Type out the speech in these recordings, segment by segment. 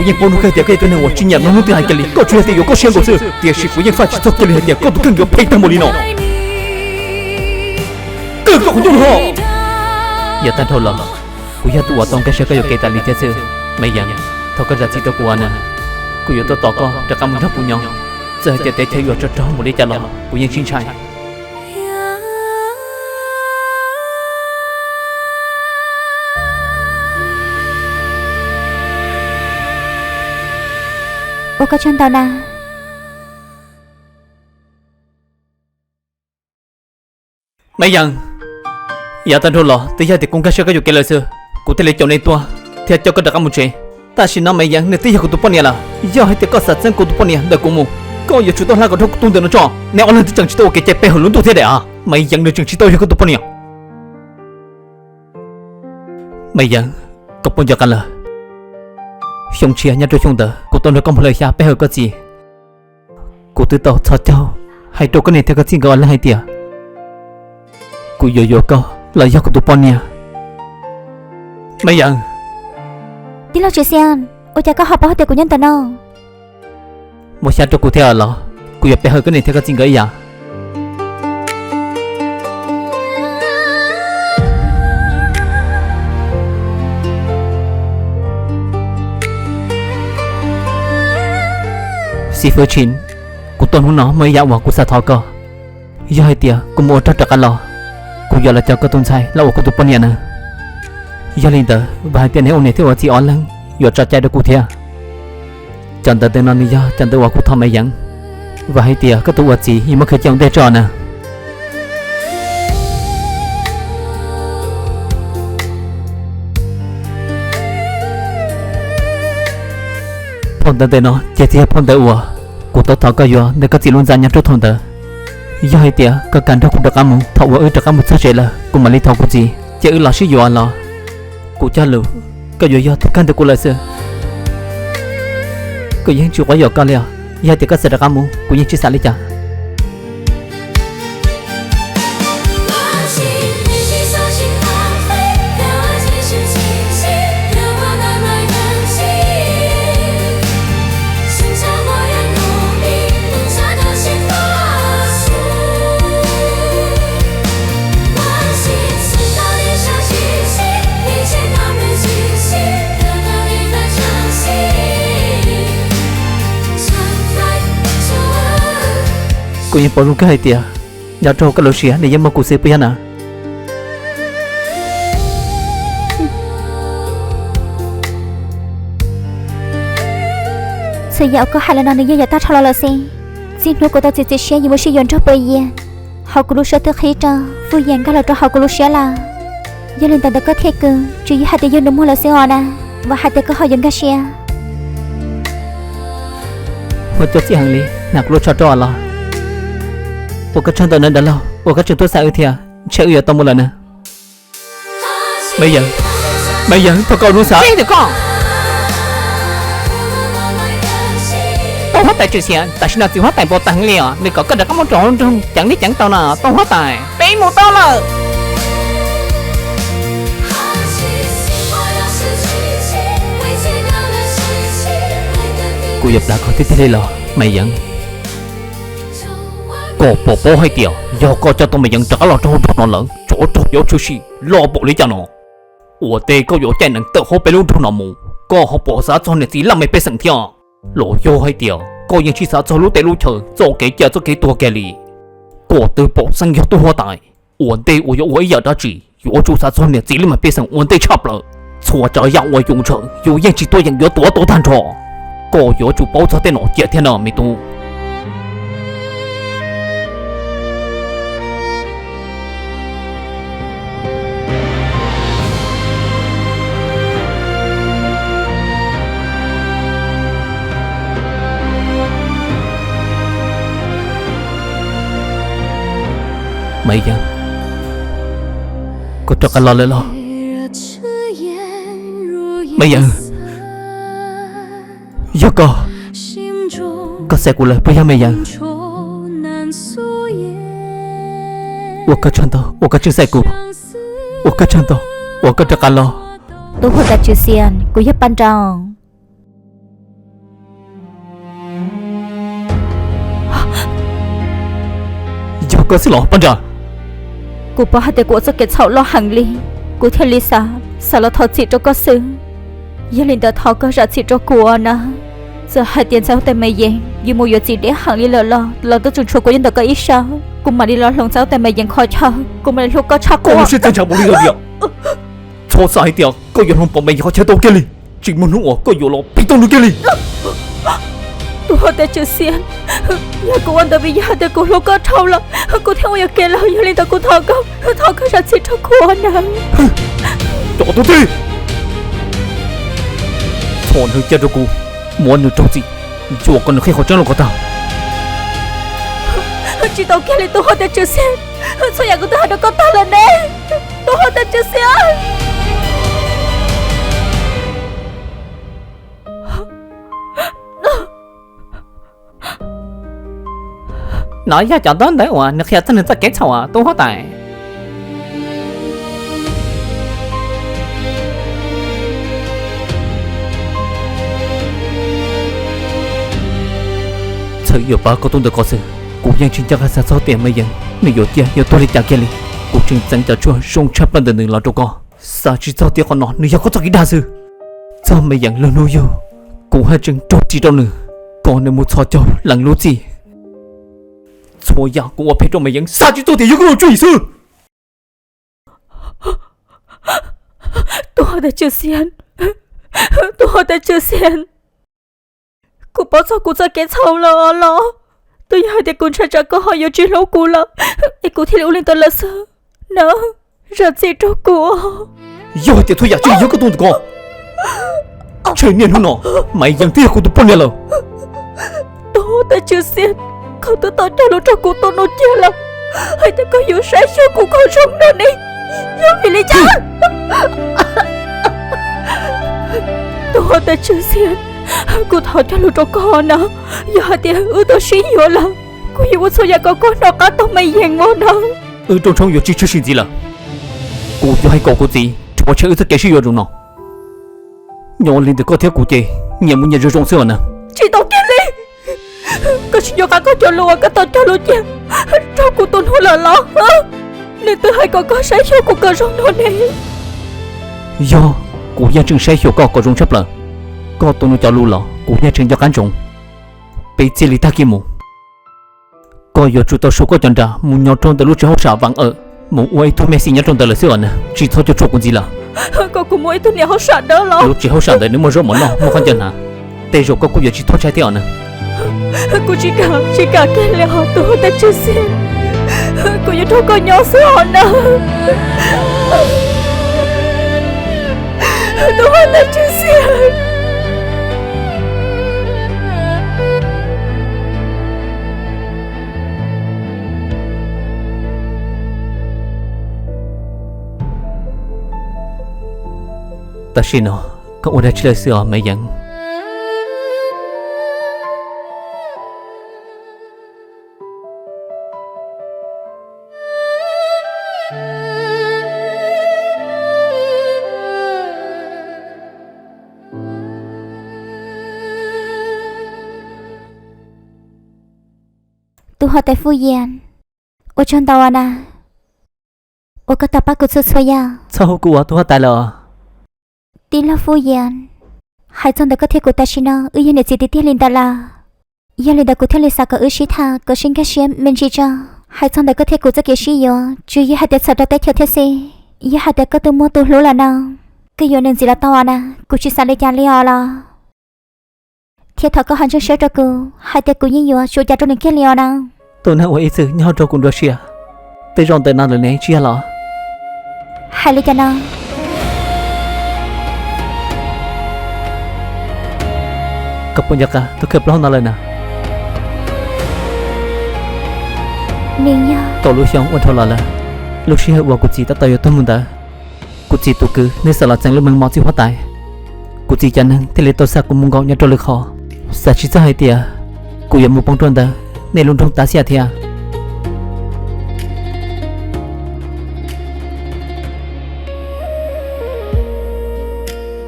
Yeej paub zoo kawg tias koj yog tus neeg uas tsis nyiam mloog leej twg hais kiag li, koj tsuas yog tias yuav koj siab nkaus xwb. Tiam sis kuv yeej faj tsis txog kiag li hais tias koj tus kheej yuav phem tag npaum li no. Kawg koj qhov ncauj no. Yav tag dhau los, kuv yog tus uas tau nkag siab koj yuam kev tas li thiab xwb. Me Yeev, thov koj zam txim rau kuv na. Kuv yuav tuaj tos koj rov qab mus nrog kuv nyob, txawm hais tias teb chaws yuav tsaug rog npaum li cas los kuv yeej tsis ntshai. Ua koj tsaug ntau na. Me Yeev, yav tag dhau los twb yog tias kuv nkag siab koj yuam kev lawm xwb, kuv thiaj li caum nej tuaj thiab coj koj rov qab mus tsev. Tam sim no Me Yeev nws twb yog kuv tus poj niam lawm, yog hais tias koj xav txeeb kuv tus poj niam ntawm kuv mus, koj yuav tsum tuaj hla kom dhau kuv tus ntawm no tso. Neb ob leeg twb tseem tsis tau ua kev cai pe hawm lub ntuj thiab daim av, Me Yeev nws tseem tsis tau yog koj tus poj niam. Me Yeev, koj puas nco qab lawm, xyoo tshiab nyob rau xyoo ntawd kuv tau nrog koj mus hlawv xyab pe hawm koj txiv. Kuv twb tau txhos caug hais rau koj niam thiab koj txiv nkawd ob leeg hais tias kuv yuav yuav koj los yog kuv tus poj niam. Me Yeev. Tij laug Tsis Xias, ua cas koj ho paub hais tias kuv nyob ntawm no? Muab xyab rau kuv thiab los kuv yuav pe hawm koj niam thiab koj txiv nkawd ib yam. Xib fwb Tshis, kuv tuaj hnub no muaj ib yam uas kuv xav thov koj. Yog hais tias kuv mus ua rog rov qab los, kuv yuav los coj koj tus ntxhais los ua kuv tus poj niam na. Yog li ntawd vam hais tias neb ua niam thiab ua txiv ob leeg yuav tso cai rau kuv thiab. Cov ntawv ntawm no nws yog cov ntawv uas kuv thov Me Yeev, vam hais tias koj tus ua txiv yuav muab khaws cia ua ntej tso na. Phau ntawv ntawm no ces tsis yog phau ntawv uas kuv tau thov koj yuav ntawm koj txiv lub ntxa nyob rau thaum ntawd. Yog hais tias koj kam nrog kuv rov qab mus, thaum uas wb rov qab mus txog tsev lawm kuv mam li thov kuv txiv ces wb los sib yuav los. Kuv cog lus, koj yuav yog tus kawg ntawm kuv lawm xwb. Kuv yeej tsis quab yuam koj li os, yog tias koj xav rov qab mus kuv yeej tsis xav li cas. Kuv yeej paub zoo kawg hais tias nyob rau koj lub siab nws yeej muaj kuv xwb puas yog na? Txhua yam uas koj hais los no nws yeej yog tag nrho los lawm xwb. Txij hnub kuv tau txiav txim siab yuav mus sib yuav nrog Paj Yias, hauv kuv lub siab twb qhib rau Paj Yias nkag los rau hauv kuv lub siab lawm. Yog li ntawd ntawm koj thiaj kws tsuas yog hais tias yog nus muag lawm xwb os na, vam hais tias koj ho yuav nkag siab. Ua cov txij heev li, hnav kuv lub tsho rau los. Ua koj tsaug ntau na dab laug, uas koj tseem tuaj xa wb thiab, ntshe wb yuav tau mus lawm na. Me Yeev, Me Yeev, thov koj ua lub xav ntawm koj. Tub huab tais Tswm Xias, tam sim no txiv huab tais npau taws heev li os, nws kom koj rov qab mus rau hauv nroog ceev li ceev tau no, tub huab tais, peb mus tau lawm. Kuv yuav plam koj tiag tiag li los Me Yeev? Koj puas paub hais tias yog koj coj tau Me Yeev rov qab los rau hauv nroog no lawm, tsov rog yuav tshwm sim loj npaum li cas no? Ua ntej koj yuav caij nees tawm hauv peb lub nroog no mus, koj ho puas xav txog niam txiv laj mej pej xeem thiab? Los yog hais tias koj yeej tsis xav txog lub teb lub chaw, txoj kev cai txoj kev tuag kiag li? Koj twb pom xeeb yog tub huab tais, ua ntej uas yuav ua ib yam dab tsi yuav tsum xav txog niam txiv laj mej pej xeem ua ntej tshaj plaws. Txhua tsav yam uas yus ntshaw yus yeej tsis tuaj yeem yuav tuav tau tag nrho. Koj yuav tsum paub txog tej no cia thiab na me tub. Me Yeev, koj rov qab los lawm los? Me Yeev, yog koj, koj xaiv kuv lawm puas yog Me Yeev? Ua koj tsaug ntau uas koj tseem xaiv kuv, ua koj tsaug ntau uas koj rov qab los. Tub huab tais Tswm Xias, kuv yog Paj Nraug. Koj xwb los Paj Nra? Kuv paub hais tias kuv ua txoj kev txhaum loj heev li, kuv thiaj li xav, xav los thov txim rau koj xwb. Yog li ntawd thov koj zam txim rau kuv os na. Txawm hais tias ntxhais huab tais Maiv Yees yuav mus yuav txiv deb heev li lawm los los twb tseem tshuav kuv nyob ntawm koj ib sab. Kuv mam li los hloov ntxhais huab tais Maiv Yees qhov chaw, kuv mam li hlub koj tshaj qub. Koj lub siab txawj ntshav npaum li no tiag. Txhob xav hais tias koj yuav hloov pom Maiv Yees qhov chaw tau kiag li, tsis muaj hnub uas koj yuav los pib tau nws kiag li. Tus huab tais Tswv Xiab, yog kuv ua ntawd vim yog hais tias kuv hlub koj dhau lawm, kuv thiaj ua yuam kev lawm. Yog li ntawd kuv thov koj, thov koj zam txim rau kuv os na. Cov tub txib, txhob nrhiav caj rau kuv, muab nws raug txim, yuam kom nws qhia qhov tseeb rau koj tag. Tsis tau kiag li tus huab tais Tswv Xiab, txhua yam kuv twb hais rau koj tag lawm ne, tus huab tais Tswv Xiab. No yog cov ntaub ntawv uas nws qhia txog nws txoj kev txhaum, tus huab tais. Txawm yuav pab koj tus ntawm ko xwb, kuv yeej tsis nco qab xav txog tias Maiv Yees nws yuav ciaj yuav tuag li cas kiag li. Kuv tseem txeev cov tshuaj zoo tshaj plaws ntawm nws los rau koj, xav tsis txog tias qhov no nws yog koj txoj kev dag xwb. Txog Maiv Yees lub hnub yug, kuv haj tseem raug txim rau nws, kom nws mus txhos caug lees lub txim. Txhua yam kuv ua phem rau Maiv Yees xav tsis txog tias yog koj ua tswv yim xwb. Tus huab tais Tswv Xiab, tus huab tais Tswv Xiab, kuv paub txog kuv txoj kev txhaum lawm os los. Twb yog hais tias kuv ntshai tsam koj ho yuav tsis hlub kuv lawm es kuv thiaj li ua li ntawd lawm xwb na. Zam txim rau kuv. Yog hais tias txhua yam tseem yog koj tus ntawm ko, ntshe niaj hnub no Maiv Yees twb yog kuv tus poj niam lawm. Tus huab tais Tswv Xiab, koj twb tau cog lus rau kuv tus nus ciaj lawm, hais tias koj yuav saib xyuas kuv kom zoo no ne, yog vim li cas? Tus huab tais Tswv Xiab, kuv thov cog lus rau koj na, yog hais tias wb tau sib yuav lawm, kuv yuav ua txhua yam kom koj hnov qab tau Maiv Yees mus na. Wb rooj tshoob yuav tsis tshwm sim ntxiv lawm. Kuv yuav hais kom kuv txiv rhuav tshem wb txoj kev sib yuav zoo no. Nyob li ntawm koj thiab kuv ces nyias mus nyias zoo zoo xwb os na. Tsis tau kiag li. Koj tsis nco qab koj cov lus uas koj tau cog lus cia rau kuv tus nus lawm los? Nws twb hais kom koj saib xyuas kuv kom zoo no ne. Yog, kuv yeej tseem saib xyuas koj kom zoo tshaj plaws. Koj tus nus cov lus los kuv yeej tseem nco qab ntsoov. Peb txij li tag kis mus, koj yuav tsum tau sau koj cov nra mus nyob rau ntawm lub tsev hauj sam Vam Awm, mus ua ib tug me xim nyob rau ntawd lawm xwb os na. Tsis txhob cuam tshuam kuv ntxiv lawm. Koj, kuv mus ib tug niam hauj sam dawb los? Lub tsev hauj sam ntawd nws muaj zaub mov noj, muaj khaub ncaws hnav, tej zaum koj kuj yuav tsis thooj tshaib thiab os na. Kuv tsis kam, tsis kam kiag li os tus huab tais Tswv Xiab. Kuv yuav nrog koj nyob xwb os na. Tus huab tais Tswv Xiab. Tam sim no koj ua dab tsi lawm xwb os Maiv Yees? Tus huab tais Fuj Yias, ua tsaug ntau na, uas koj tau pab kuv txhua txhua yam. Txhob hu kuv ua tus huab tais lawm os. Tij laug Fuj Yias, hais txog ntawm koj thiab kuv tam sim no wb yog niam txiv tiag tiag li ntawd lawm. Yog li ntawd kuv thiaj li xav kom wb sib tham kom sib nkag siab me ntsis tso. Hais txog ntawm koj thiab kuv txoj kev sib yuav, tsuas yog hais tias txhawm rau teb chaws thiab xwb. Yog hais tias koj twb muaj tus hlub lawm no, koj yuav nws ntxiv los tau os na, kuv tsis xav li cas li os los. Thiab thov koj ho ntseeg siab rau kuv hais tias kuv yeej yuav tsis ua cas rau nws kiag li os na. Tus neeg uas ib txwm nyob hauv rau kuv nruab siab, tej zaum ntawm no lawm ne tsis yog los? Hais li cas no? Koj puas nco qab tus khaws plaub hau no lawm na? Nws yog kaum lub xyoo ua dhau los lawm, lub sij hawm uas kuv txiv tab tom yuav tuag mus ntawd, kuv txiv tus kwv nws xav los txeeb lub meej mom txiv huab tais. Kuv txiv cov neeg thiaj li tau xa kuv mus nkaum nyob rau lwm qhov. Xav tsis txog hais tias kuv yuav mus poob rau ntawm nej lub nroog Tav Xiam thiab.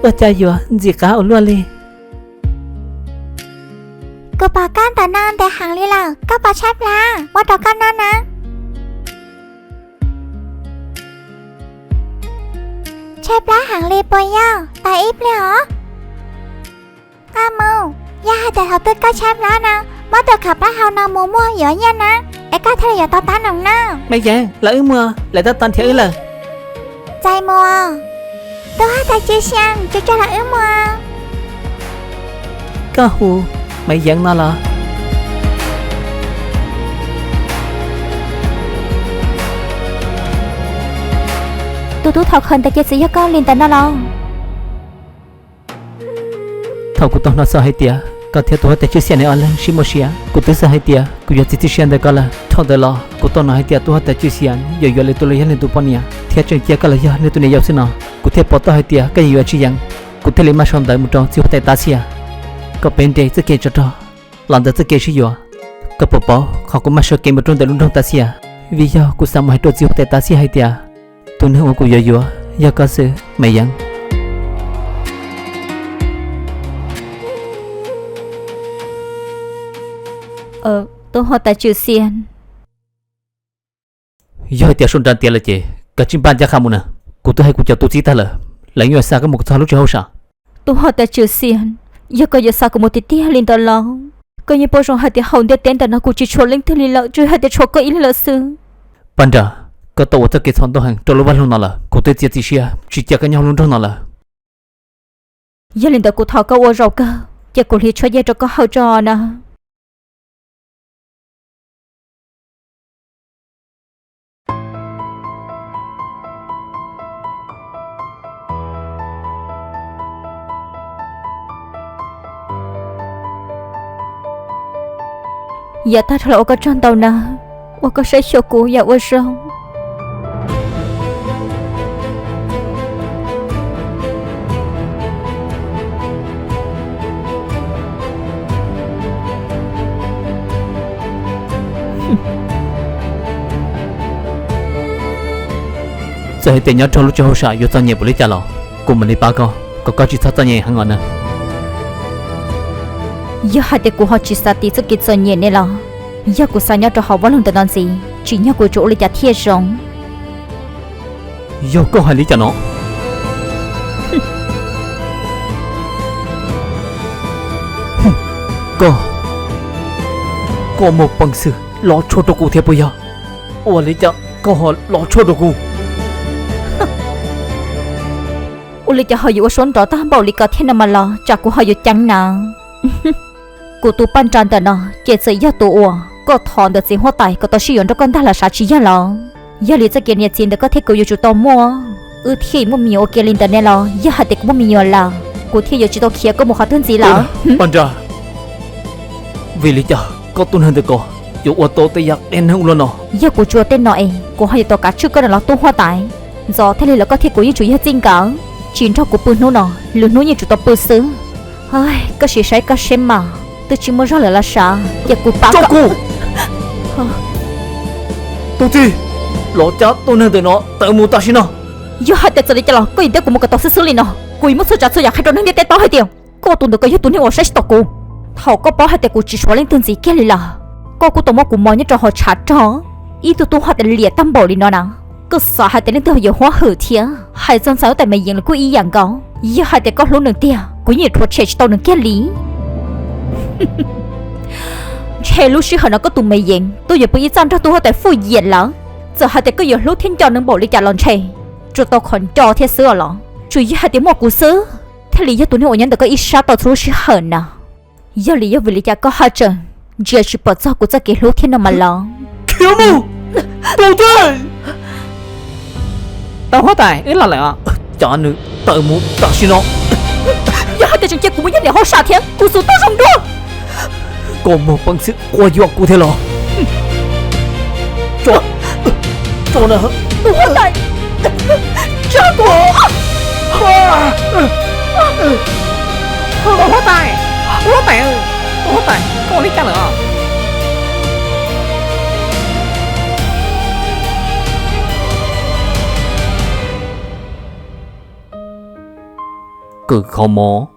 Ua cas yuav ntxim qab ua luaj li. Kuv pom koj ntawm no ntev heev li lawm, koj puas tshaib plab? Ua rau koj noj na. Tshaib plab heev li puas yog? Tos ib pliag os. Koj mus, yog hais tias thaum twg koj tshaib plab no, muab tus khav plab hau no mus muag yuav nyiaj na, es koj thiaj li yuav tau tab noom no. Me Yeev, los wb mus, lawv tab tom nrhiav wb lawm. Txais Muas, tus huab tais Tswv Xia, tsuas tso los wb mus. Koj hu Me Yeev no los? Tus tub thov khaws ntawd ces txawm yog koj li ntawd no los? Thaum kuv tau hnov xov hais tias koj thiab tus huab tais Tswv Xia neb ob leeg sib muaj sia, kuv twb xav hais tias kuv yuav txiav txim siab ntawm koj lawm. Thaum ntawd los kuv tau hnov hais tias tus huab tais Tswv Xia yuav yuav lwm tus los yog lwm tus poj niam thiab tseem cia koj los yog nws tus niam yau xwb no. Kuv thiaj pom tau hais tias koj yeej yuav tsis yeem. Kuv thiaj li maj sau ntawv mus rau txiv huab tais Tav Xias, kom peb nres txoj kev tsov rog los ntawm txoj kev sib yuav. Koj puas paub qhov kuv maj sau kev mus rau ntawm lub nroog Tav Xias? Vim yog kuv xav mus hais rau txiv huab tais Tav Xias hais tias tus neeg uas kuv yuav yuav yog koj xwb Me Yeev. Tus huab tais Tswv Xia, yog hais tias sau nra tiav lawm ces koj cia li npaj ncaj qha mus na. Kuv twb hais kuv cov tub txib tag lawm, lawv yeej yuav xa koj mus txog lub tsev hauj sam. Tus huab tais Tswv Xia, yog koj yuav xa kuv mus tiag tiag li ntawd los, koj yeej paub zoo hais tias hauv ntiaj teb ntawm no kuv tsis tshuav leej twg li lawm, tsuas yog hais tias tshuav koj ib leeg lawm xwb. Paj Nra, koj tau ua txoj kev txhaum ntau heev rau lub vaj loog no lawm. Kuv twb txiav txim siab tsis cia koj nyob hauv lub nroog no lawm. Yog li ntawd kuv thov koj ua zaum kawg, cia kuv hliv tshuab yej rau koj haus tso na. Yav tag dhau los ua koj tsaug ntau na, uas koj saib xyuas kuv yam ua zoo. Txawm hais tias nyob rau lub tsev hauj sam yuav txom nyem npaum li cas los kuv mam li pab koj kom koj tsis txhob txom nyem heev os na. Yog hais tias kuv ho tsis xav tiv txoj kev txom nyem ne los, yog kuv xav nyob rau hauv vaj loog ntawm no ntxiv, tsim nyog kuv yuav tsum ua li cas thiaj zoo? Yog koj hais li cas no? Koj, koj muaj peev xwm los tshuaj rau kuv thiab puas yog? Ua li cas koj ho los tshuaj rau kuv? Ua li cas ho yuav ua suab nrov tag npaum li ko thiab no mas los tsam kuv ho yuav ceev na. Kuv tus Paj Nra ntawm no ces txawm yog tus uas koj thov ntawm txiv huab tais kom tau sib yuav nrog koj ntag los sav tsis yog los? Yog li txoj kev niam txiv ntawm koj thiab kuv yuav tsum tau muaj, wb thiaj muaj me nyuam ua ke li ntawd ne los? Yog hais tias kuv muaj me nyuam lawm, kuv thiaj yuav tsis tau khiav koj mus qhov twg ntxiv lawm. Paj Nra, vim li cas koj tus neeg ntawm ko yuav ua tau tej yam qia neeg ua luaj no? Yog kuv tsuas tej no es kuv ho yuav tau kav tswj koj no los tub huab tais? Ntxov thiaj li los koj thiab kuv yeej tsuas yog txij nkawm, tsis nrog kuv pw hnub no, lwm hnub yeej tsum tau pw xwb. Koj sim saib koj seb mas, twb tsis muaj zog lawm los sav, ces kuv pab koj. Tus txiv, los cab tus neeg ntawm no tawm mus tam sim no. Yog hais tias txawm li cas los koj yeej ntiab kuv mus kom tau xwb xwb li no. Kuv yuav muab txhua tsav txhua yam qhia rau neeg ntiaj teb paub hais tias koj tus ntawm ko yog tus neeg uas saib tsis taus kuv. Thaum koj paub hais tias kuv tsis tshuav leej twg ntxiv kiag li lawm, koj kuj tau muab kuv mos nyob rau hauv tshav rog, ib tug tub huab tais liam tag npaum li no na. Koj xav hais tias leej twg yuav huab hwm thiab? Hais txog ntxhais huab tais Me Yeev los kuj ib yam nkaus, yog hais tias koj hlub nws tiag kuv yeej yuav rhuav tshem tsis tau nws kiag li. Ntshe lub sij hawm no koj tus Me Yeev twb yuav pw ib txaj nrog tub huab tais Fuj Yim lawm. Txawm hais tias koj yuav hlub thiab nco nws npaum li cas los ntshe tsuas tau qhov nco thiab xwb os los. Tsuas yog hais tias muaj kuv xwb thiaj li yog tus neeg uas nyob ntawm koj ib sab tau txhua lub sij hawm na. Yog li yog vim li cas koj haj tseem ntsia tsis pom txog kuv txoj kev hlub thiab no mas los? Khiav mus, tus txiv! Tau huab tais, wb los lawm os. Cab nws tawm mus tam sim no. Yog hais tias tseem cia kuv mus yog niam hauj sam thiab kuv xub tuaj zoo dua. Koj muaj peev xwm quab yuam kuv thiab los? Tso, tso na. Tus huab tais, tso kuv. Tus huab tais, tus huab tais, tus huab tais, koj ua li cas lawm? Kws kho mob,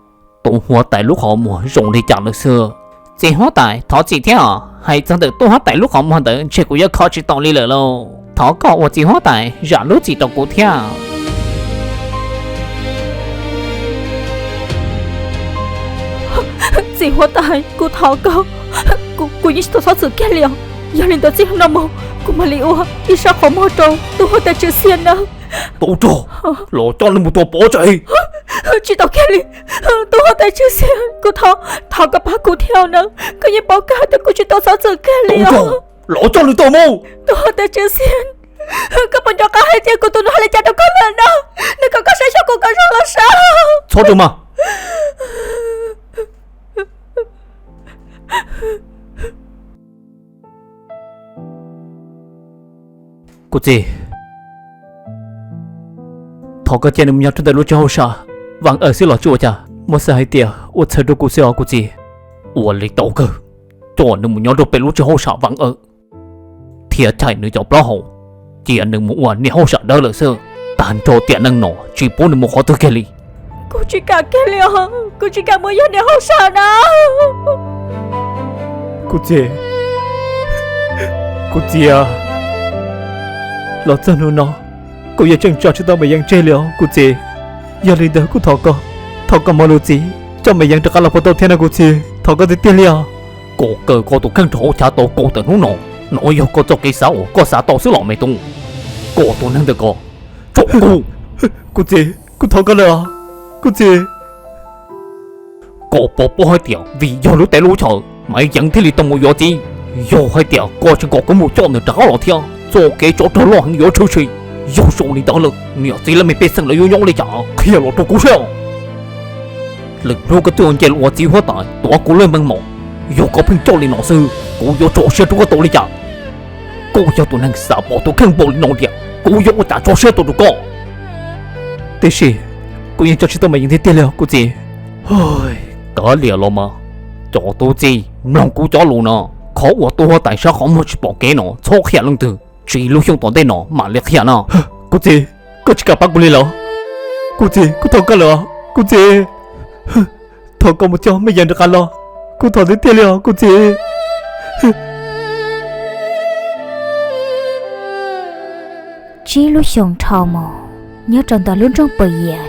tus huab tais lub qhov muag zoo li cas lawm xwb. Txiv huab tais, thov txim thiab os. Hais txog ntawm tus huab tais lub qhov muag ntawd ntshe kuv yuav kho tsis tau li lawm lauj. Thov koj ua txiv huab tais zam lub txim rau kuv thiab. Txiv huab tais, kuv thov koj, kuv yeej tsis tau txhob txwm kiag li os. Yog li ntawd txij hnub no mus kuv mam li ua ib sab qhov muag rau tub huab tais Tswv Xiab nawb. Tub rog, los coj nws mus tua pov tseg. Tsis tau kiag li, tub huab tais Tswv Xiab, kuv thov, thov koj pab kuv thiab nawb, koj yeej paub kawg tias kuv tsis tau txhob txwm kiag li os. Los coj nws tawm mus. Tub huab tais Tswv Xiab, koj puas nco qab hais tias kuv tus nus hais li cas rau koj lawm no? Nws kom koj saib xyuas kuv kom zoo los sav. Txhob rawm mas. Kuv txiv, thov koj cia nws mus nyob rau ntawm lub tsev hauj sam Vam Awm xwb los tsis ua cas? Muab xav hais tias ua txhawj rau kuv xwb os kuv txiv. Ua li tau kawg, coj nws mus nyob rau pem lub tsev hauj sam Vam Awm, thiab chaim nws cov plaub hau, cia nws mus ua niam hauj sam dawb lawm xwb. Tag nrho tiam neej no tsis pub nws mus qhov twg kiag li. Kuv tsis kam kiag li os, kuv tsis kam mus yog niam hauj sam na. Kuv txiv, kuv txiv, los txog hnub no kuv yuav tseem tso tsis tau Me Yees tseg li os kuv txiv. Yog li ntawd kuv thov koj, thov koj mloog lus txiv, coj Me Yees rov qab los puas tau thiab no kuv txiv, thov koj tiag tiag li os. Koj kaw koj tus kheej rau hauv chav tau kaus tawm hnub no, no yog koj txoj kev xav uas koj xav tau xwb los me tub. Koj tus neeg ntawm ko, tso kuv. Kuv txiv, kuv thov koj lawm os kuv txiv. Koj puas paub hais tias vim yog lub teb lub chaw, Me Yees thiaj li tau mus yuav txiv. Yog hais tias koj tsis kom kuv mus coj nws rov qab los thiab, txoj kev tsov rog loj heev yuav tshwm sim. Yog zoo li ntawd lawm niam txiv lawv me pej xeem lawv yuav nyob li cas qhia los rau kuv saib. Lwm hnub koj twb ua nce los ua txiv huab tais tuav kuv lub meej mom, yog koj pheej coj li no xwb kuv yuav tso siab rau koj tau li cas? Koj yog tus neeg xav pom tus kheej npaum li no tiag, kuv yuav ua cas tso siab tuaj rau koj? Tiam sis kuv yeej tso tsis tau Me Yees tiag tiag li os kuv txiv. Kav liam los mas, cov tub txib, mloog kuv cov lus no. Qhov uas tub huab tais sab qhov muag tsis pom kev no txhob qhia leej twg, tsib lub xyoo tom ntej no mam li qhia no. Kuv txiv, koj tsis kam pab kuv li los? Kuv txiv, kuv thov koj lawm os kuv txiv. Thov koj mus coj Me Yees rov qab los, kuv thov tiag tiag li os kuv txiv. Tsib lub xyoo dhau mus, nyob rau ntawm lub nroog Pawg Yias.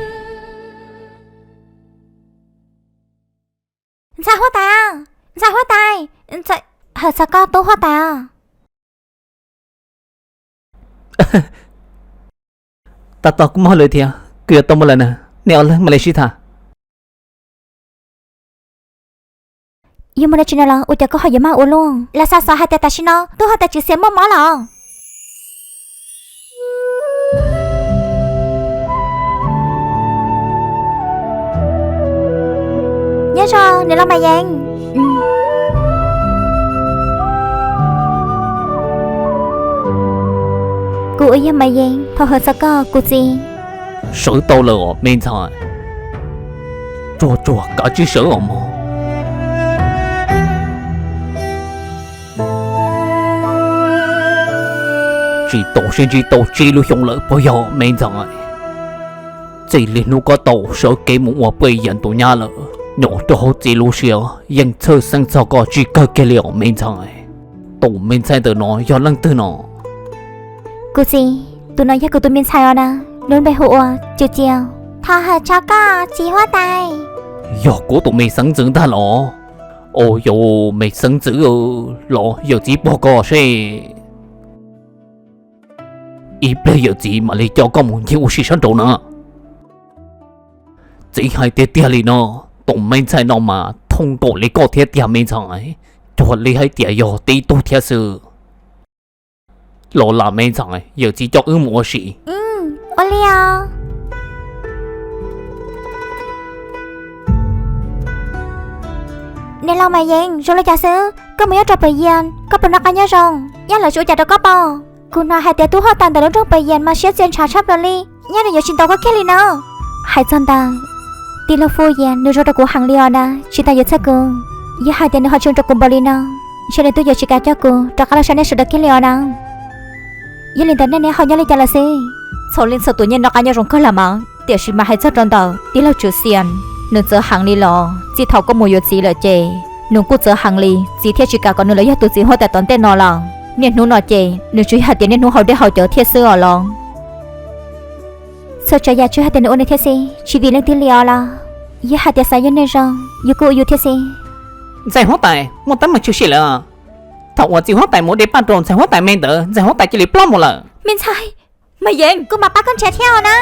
Ntxhais huab tais, ntxhais huab tais, hawm txog koj tub huab tais. Tab tom kuj mob lawm thiab, kuv yuav tau mus lawm na, nej ob leeg mam li sib tham. Yog muaj dab tsi no los ua cas koj ho yuav maj ua luaj? Lawv xa xov hais tias tam sim no tub huab tais Tswv Xias muaj mob lawm. Nyob zoo niam laus Mas Yees. Kuv uas yog Mas Yees thov hawm txog koj kuv txiv. Sawv tau lawm os me ntxhais. Tsuag tsuag kav tsij sawv os mog. Tsis tau sib ntsib tau tsib lub xyoo lawm puas yog me ntxhais? Txij li hnub koj tau sawv kev mus ua Pawg Yias tus nyab lawm, nyob rau hauv txiv lub siab yeej txhawj xeeb txog koj tsis kawg kiag li os me ntxhais. Tus me ntxhais ntawm no yog leej twg no? Kuv txiv, tus no yog kuv tus me ntxhais os na, lub npe hu ua Cws Cias. Thov hawm txog koj txiv huab tais. Yog kuv tus me xeev ntxwv ntag los? Au yau, me xeev ntxwv los yawm txiv puag koj seb. Ib pliag yawm txiv mam li coj koj mus ncig ua si sab nraud na. Txiv hais tiag tiag li no, tus me ntxhais no mas thooj nkaus li koj thiab tiag me ntxhais, cuag li hais tias yog tib tug thiab xwb. Los lam me ntxhais, yawm txiv coj wb mus ua si. Ua li os. Niam laus Mas Yees, zoo li cas xwb koj mus nyob rau Pawg Yias, koj puas noj qab nyob zoo? Nyob lawv tsis ua cas rau koj pom? Kuv hnov hais tias tub huab tais ntawm lub nroog Pawg Yias mas siab txia ntshav tshaj plaws li, nyob nws yuav tsis ntaus koj kiag li na. Hais txog ntawd, tij laug Fuj Yias nws zoo rau kuv heev li os na, tsis tas yuav txhawj kuv. Yog hais tias nws ho tsis zoo rau kuv npaum li no, ntshe nws twb yuav tsis kam coj kuv rov qab los saib nej sawv daws kiag li os na. Yog li ntawd nej neb ho nyob li cas lawm xwb? Txhua leej txhua tus yeej noj qab nyob zoo kawg los mas, tiam sis mas hais txog rau ntawm tij laug Tswv Xias, nws txawv heev li los txij thaum koj mus yuav txiv lawm ces nws kuj txawv heev li, txiv thiaj tsis kam kom nws los yog tus txiv huab tais tom ntej no lawm. Niaj hnub no ces nws tsuas yog hais tias niaj hnub haus dej haus cawv thiab xwb os los. Txhua tsav yam tsuas hais tias nws ua nws thiab xwb, tsis vim leej twg li os los. Yog hais tias xav yog neeg zoo, yus kuj ua yus thiab xwb. Ntxhais huab tais, muaj teeb meem tshwm sim lawm. Thaum uas txiv huab tais mus de paj rau ntxhais huab tais me ntawd, ntxhais huab tais cia li ploj mus lawm. Me ntxhais, Maiv Yeev, kuv mam pab koj nrhiav thiab os na.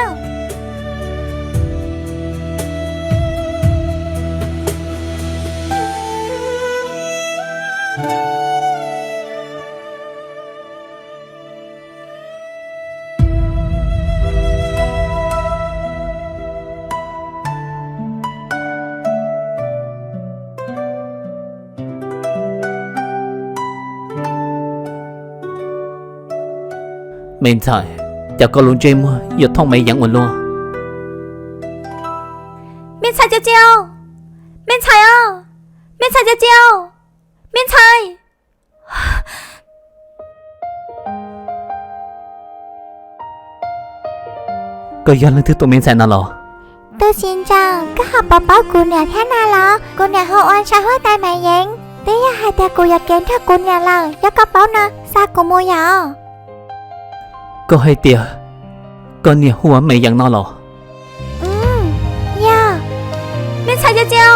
Me ntxhais, cas koj lub ntsej muag yuav thooj me yeev ua luaj? Me ntxhais Cia Cia, me ntxhais os, me ntxhais Cia Cia, me ntxhais. Koj yog leej twg tus me ntxhais no los? Tus txiv ntxawm, koj ho puas paub kuv niam thiab na los? Kuv niam hu ua ntxhais huab tais Maiv Yeev. Twb yog hais tias kuv yuav kev nrog kuv niam lawm, yog koj paub no xa kuv mus yom. Koj hais tias koj niam hu ua Maiv Yeev no los? Yog. Me ntxhais Cia Cia,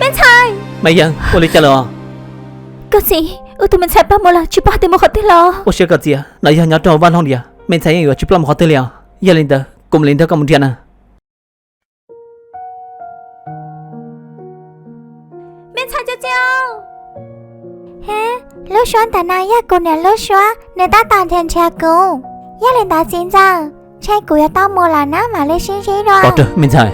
me ntxhais. Maiv Yeev, ua li cas lawm? Koj txiv, wb tus me ntxhais ploj mus lawm, tsis paub hais tias mus qhov twg lawm. Ua siab koj txiv, no yog nyob rau vaj loog tias me ntxhais yeej yuav tsis ploj mus qhov twg li os. Yog li ntawd kuv mam li nrog koj mus nrhiav na. Me ntxhais Cia Cia. Lub suab ntawm no yog kuv niam lub suab, nws tab tom nrhiav nrhiav kuv. Yog li ntawd txiv ntxawm, ntshe kuv yuav tau mus lawm na, mam li sib ntsib dua. Pov Rawg, me ntxhais.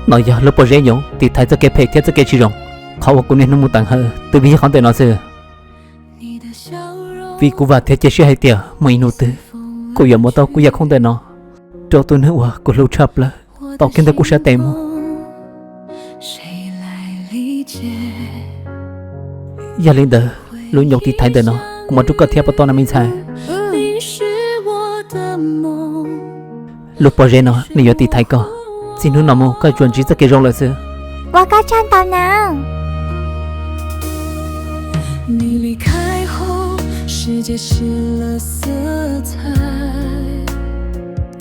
No yog lub pob zeb yoov tiv thaiv txoj kev phem thiab txoj kev tsis zoo. Qhov uas kuv niaj hnub mus teev hawm twb vim yog qhov ntawm no xwb. Vim kuv vam thiab cia siab hais tias muaj ib hnub twg kuv yuav muab tau kuv yam khoom ntawm no rau tus neeg uas kuv hlub tshaj plaws tau kiag ntawm kuv sab tes mus. Yog li ntawd, lub nyoov tiv thaiv ntawm no kuv muab rau koj thiab puas tau na me ntxhais? Lub pob zeb no nws yuav tiv thaiv koj, txij hnub no mus koj tsuas ntsib txoj kev zoo lawm xwb. Ua koj tsaug ntau nawb.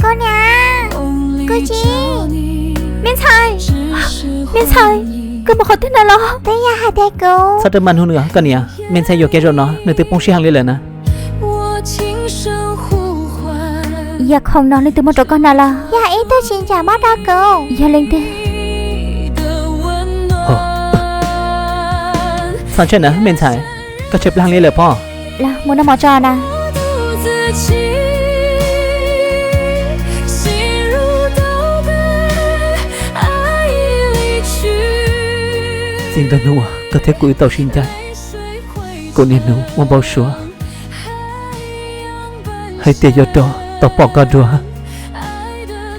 Kuv niam, kuv txiv. Me ntxhais, me ntxhais, koj mus qhov twg na los? Twb yog hais tias kuv. Txhob rau maj hnub nws, koj niam, me ntxhais yuam kev zaum no nws twb poob siab heev li lawm na. Yam khoom no leej twg muab rau koj na los? Yog ib tug txiv ntxawm muab rau kuv. Yog leej twg? Txhob ntshai na me ntxhais, koj tshaib plab heev li lawm pob. Los mus noj mov tso na. Txij ntawm hnub uas koj thiab kuv wb tau sib ncaim, kuv niaj hnub ua npau suav hais tias yuav rov tau pom koj dua.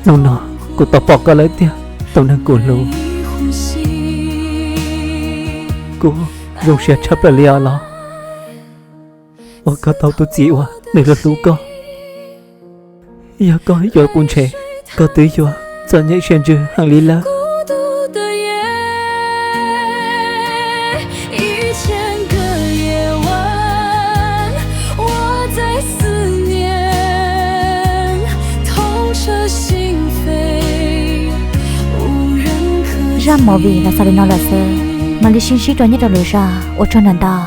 Hnub no kuv tau pom koj lawm tiag, tus neeg kuv hlub. Kuv zoo siab tshaj plaws li os los uas koj tau tus txiv uas nws hlub hlub koj. Yog koj yuav kuv ntshe koj twb yuav txom nyem siab ntsws heev li lawm. Zaj movie los xaus li no lawm xwb, mam li sib ntsib rau nyob rau lwm zaj, ua tsaug ntau ntau.